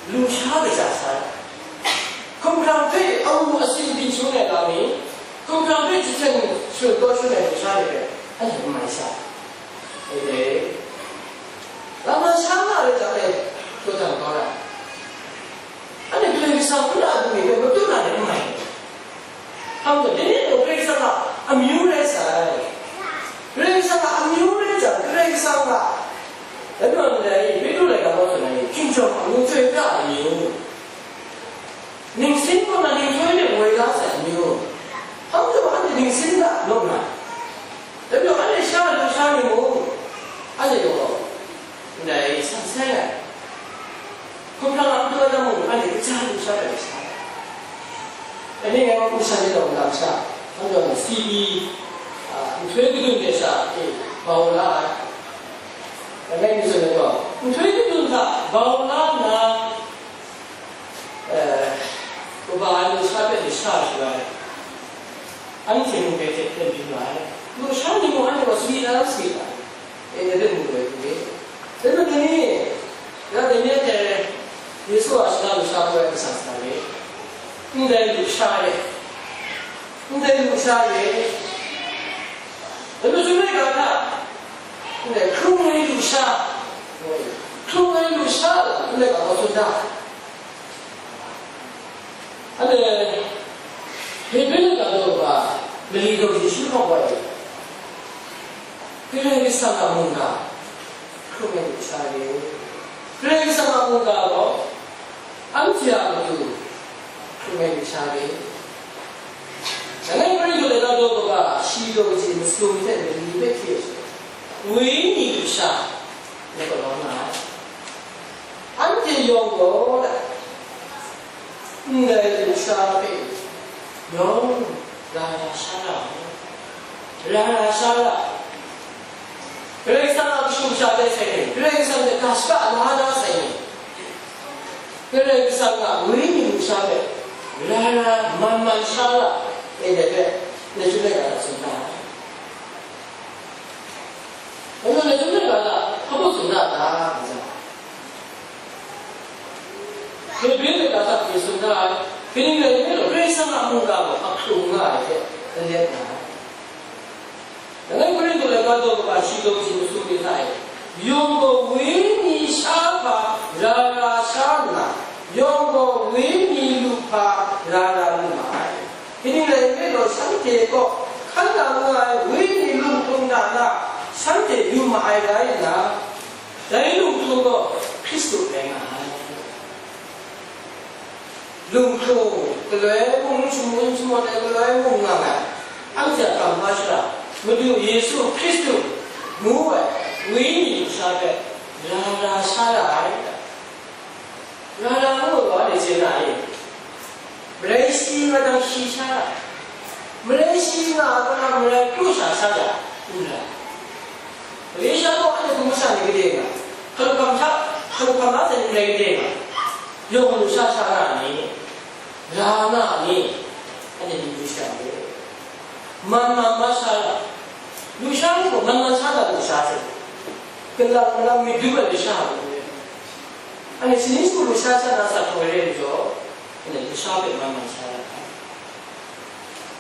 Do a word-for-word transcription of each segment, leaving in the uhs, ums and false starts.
Lusha kaja sha ai. Hkumhkrang hpe awu asin byin shangun ai lam ni, hkumhkrang hpe jahten shadawn shadawn ai lusha ni hpe anhte n mai sha ai. Lama sha nga ai rai jang e, daw dan kau ra ai. Anhte Karai Kasang n a lu ni hpe matut na ni n mai. Hkam gaw, dai ni gaw Karai Kasang a amyu rai sai. Karai Kasang a amyu rai jang, Karai Kasang a, dai majaw ndai Petru laika gaw tsun ai, hkinjawng amu chyoi pra ai amyu, ningsin kaw na ninhtoi de woi la sai amyu, hkam gaw anhte ningsin da law nga ai. Dai majaw anhte sha lusha ni mung, anhte gaw ndai san sai ai. Hkumhkrang a matu a mung, anhte kaja lusha ai rai sa ai. Dai ni ngai gaw, hkumshan ni taw n lam sha, anhte gaw C D, a, nhtoi kadun de sha, e, bau la ai. Dai ni tsun ai gaw, nhtoi kadun hta bau la nna, e, kaja ai lusha hpe sha shaloi, anhte mung dai hte hten byin wa ai. Lusha ni mung anhte gaw sumi na lam sumi ai. E, dai hpe mu ai hku re. Dai majaw ni, ya dai ni hte Yesu a shana lusha hpe kasan sa re. Ndai lusha re. Ndai lusha re. Dai majaw ni ga hta, ndai hkrung ai lusha, hkrung ai lusha, ndai ga hkawm tsun da. Anhte Hebre laika daw kaba mali daw shi hkawm wa ai. Karai Kasang a mungga hkrung ai lusha re. Karai Kasang a mungga gaw anhte a matu hkrung ai lusha re. Langai Korinhtu laika daw kaba shi daw kaji masum hte mali hpe hkye ai, Wenyi lusha, ngai gaw lawm nga ai. Anhte yawng gaw, ndai lusha hpe yawng ra ra sha ra ai. Ra ra sha ra ai. Karai Kasang a kashu kasha tai sai ni, Karai Kasang hte ga shaka la na sai ni, Karai Kasang a Wenyi lusha hpe ra ra man man sha ra ai, dai hpe, ndai chyum laika hta tsun da ai. Dai majaw, ndai chyum laika hta hpa baw tsun da ta, nga ai. Hebre laika hta pyi tsun da ai, kaning rai nme law, Karai Kasang a mungga gaw ahkrung nga ai hte n let nga ai. Langai Korinhtu laika daw kaba shi daw kaji masum ni hta e, yawng gaw wenyi sha hpa ra ra sha nna, yawng gaw wenyi lu hpa ra ra lu ma ai. Kaning rai nme law, shanhte kaw hkan nang nga ai wenyi lung hkrung hta na shanhte yu ma ai rai nna, dai lung hkrung gaw Hkristu rai nga ai. Lung hkrung, galoi mung, shamun shamun ai galoi mung nga ai, anhte a kamhpa shara, Madu Yesu Hkristu ngu ai Wenyi lusha hpe ra ra sha ra ai. Ra ra ngu ai gaw, anhte chye na e? Malai shi nga jang shi sha ra ai. Malai shi nga a, kalang malai kru sha sha ra ai, n rai. Malai sha gaw anhte hkum masha ni gade nga, hkalup hkam hta, hkalup hkam la sai ni malai gade nga, yawng lusha sha nga ni, ra nga ni, anhte myit yu sha re. Man man masha ra, lusha ni gaw man man sha ra lusha hte, kalang malang myit dum ai lusha a matu re. Anhte shaning shagu lusha sha na sa hkawng ai re majaw, anhte lusha hpe man man sha ra ai.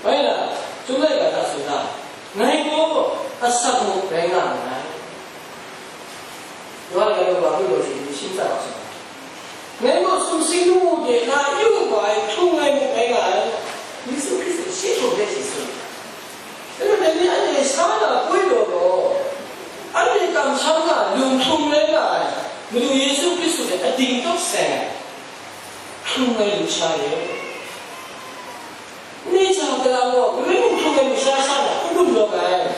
Bai na, Chyum laika hta tsun da, ngai gaw asak muk rai nga nngai. Yohan laika daw kaba hpung daw shi ni shi ntsa wa sa, ngai gaw sumsing lamu de na yu wa ai hkrung ai muk rai nga ai. Yesu Hkristu shi hkum hte shi tsun. Dai majaw dai ni anhte sha na poi law gaw, anhte kamsham na lung hkrung rai nga ai Madu Yesu Hkristu hte ading tawk seng ai hkrung ai lusha re. Ndai ja galang gaw, galoi mung hkrung ai lusha sha na n gun lawm ai.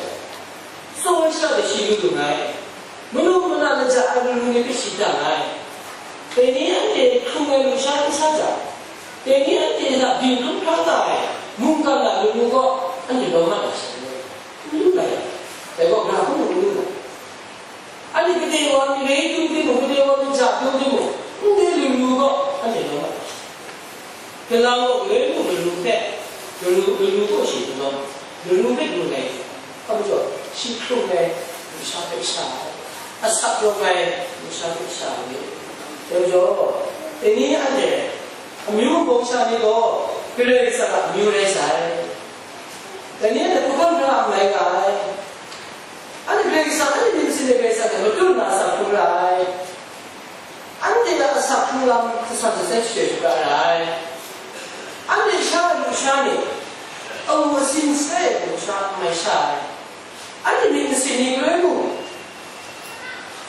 Tsaw ai sha hte shi lu lu ai. Manu mana kaja ai lu lu ni hpe shi dang ai. Dai ni anhte hkrung ai lusha n sha jang, dai ni anhte hta byin hkrum hkra nga ai mungkan a lu lu gaw, anhte lawm mat ai sha n lu ai. Dai gaw, gara hkrum lu n lu ai. Anhte gade wa mi rai dum timung, gade wa mi ja dum timung, ndai lu lu gaw anhte lawm ai. Galang gaw galoi mung lalu hpe, lalu, lalu gaw shi n lawm, lalu hpe lu ai. Hpa majaw, shi hkrung ai lusha hpe sha ai, asak yawng ai lusha hpe sha ai. Dai majaw, Dai ni anhte amyu hpung sha ni gaw Karai Kasang a amyu rai sai. Dai ni anhte hpung hkra mai nga ai. Anhte Karai Kasang, anhte myit masin de Karai Kasang hte matut na asak hkrung ra ai. Anhte a asak hkrung lam hkasan hte sai share shapra ra ai. Anhte sha ai lusha ni, awu asin sai ai lusha mai sha ai. Anhte myit masin ni galoi mung,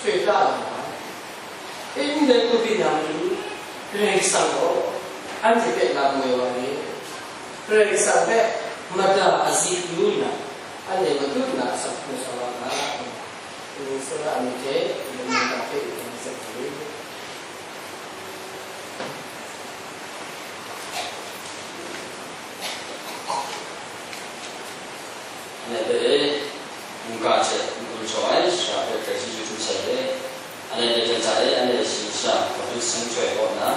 soi pra lu ai. E, ndai hku byin na matu, Karai Kasang gaw anhte hpe lam woi wa re. Karai Kasang hpe mada azi yu nna, anhte matut nna asak hkrung sa wa ga, ngu tsawra ai ni hte, lung nta hpe yu ai myit dai. Anhte hpe e, mungga hte n-gun shaw ai sara hpe hkrai chyeju htum sai de. Anhte hte hta e, anhte shayi sha Hkristu chyoi kaw nna,